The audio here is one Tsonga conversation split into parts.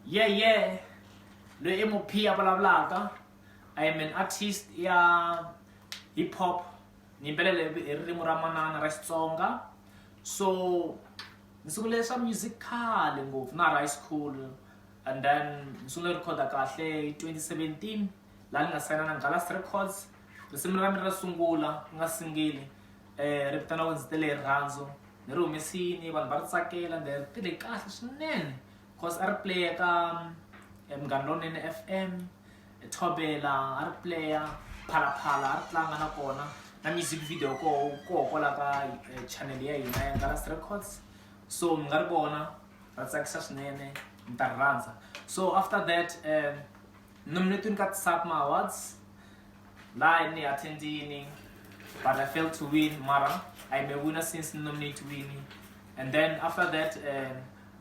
Yeah, yeah. Loyi i Muphi a vulavulaka. I am an artist ya hip hop. Ni yimbelela hi ririmi ra manana ra Xitsonga. So ni sungule swa music khale ngopfu na ha ri high school and then ni sungule rhikhoda kahle hi 2017 laha ni nga sayina na Galas Records. Risimu ra mina ro sungula ku nga single ri vitaniwa Ndzi Tele Hi Rirhandzu ni ri humesini vanhu va ri tsakela and ri tirhe kahle swinene cause a ri play ka Munghana Lonene F_M, Thobela a ri player, Phalaphala a ri tlanga na kona na music video koho koho kwala ka channel ya hina ya Galas Records so mi nga ri vona ra tsakisa swinene mi ta ri rhandza so after that nominate-wini ka ti-SATMA Awards laha ni attendini but I failed to win mara I'm a winner since ni nominate-wini and then after that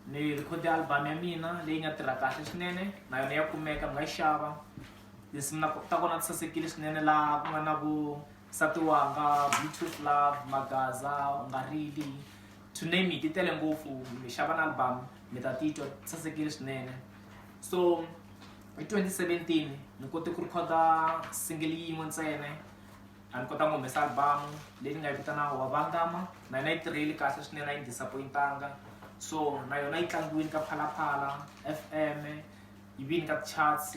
ni record album ya mina leyi nga tirha kahle swinene na yona ya kumeka mi nga yi xava tinsimu ta kona ti sasekile swinene laha ku nga na vo nsati wanga bluetooth love magaza u nga rili to name it ti tele ngopfu mi xava na album mi ta titwa ti sasekile swinene so hi 2017 ni kote ku rhikhoda single yin'we ntsena a ni kotanga ku humesa album leyi ni nga yi vitana wa vangama na yona yi tirhile kahle swinene a yi ni disappoint-anga so na yona yi tlangiwile ka phalaphala F_M yi vini ka ti-charts.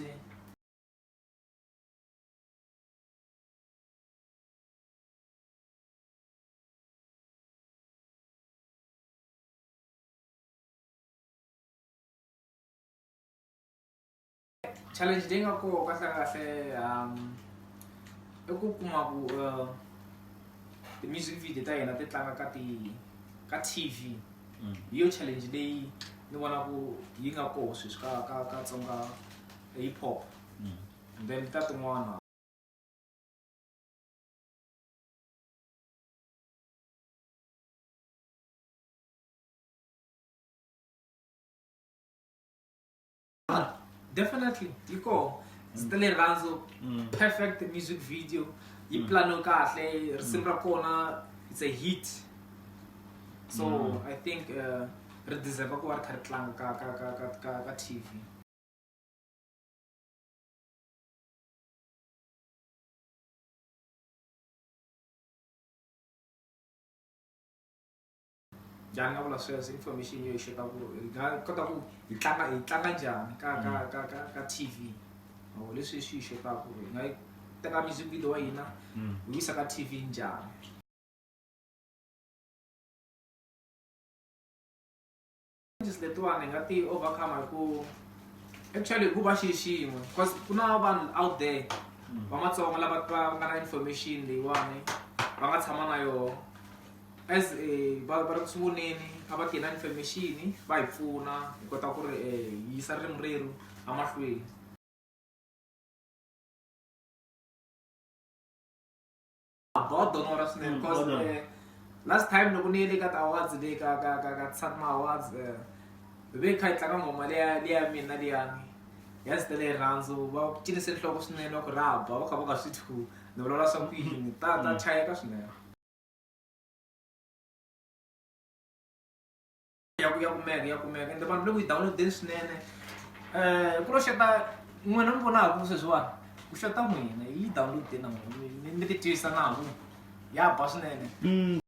Challenge leyi nga kona kahle kahle i ku kuma ku ti-music video ta hina ti tlanga ka ti ka T_V hi yo challenge leyi ni vona ku yi nga koho sweswi ka ka ka Tsonga hip hop and then ta tin'wana. Definitely yi koho ndzi tele rirhandzu perfect music video yi pulaniwe kahle risimu ra kona it's a hit so I think ri deserve ku va ri kha ri tlanga ka ka ka ka ka ka T_V. Njhani nga vula sweswo information yo yi xota ku hi nga kota ku hi tlanga hi tlanga njhani ka ka ka ka ka T_V or leswi swi hi xotaka ku hi nga yi teka music video wa hina hi yisa ka T_V njhani. Challenges letiwani hi nga ti overcome hi ku actually hi ku va xi xin'we because ku na vanhu out there va Matsonga lava va nga na information leyiwani va nga tshama na yoho as a va va ri ku swi voneni a va ti na information va hi pfuna hi kota ku ri hi yisa ririmi rerhu emahlweni. Va donora swinene because last time loko ni yele ka ti-awards le ka ka ka ka ti-SATMA awards hi ve hi kha hi tlanga nghoma liya liya ya mina liyani ya ndzi tele rirhandzu va cinise nhloko swinene va ku ra ba va kha va nga swi twi ku ni vulavula swa ku yini ta ta chayeka swinene. Ya ku ya kumeka ya kumeka ende vanhu va le ku yi download-eni swinene ku lo xota n'wina mi vonaka sweswiwani ku xota n'wina yi download-eni na n'wina mi ti twisa na ku ya ba swinene.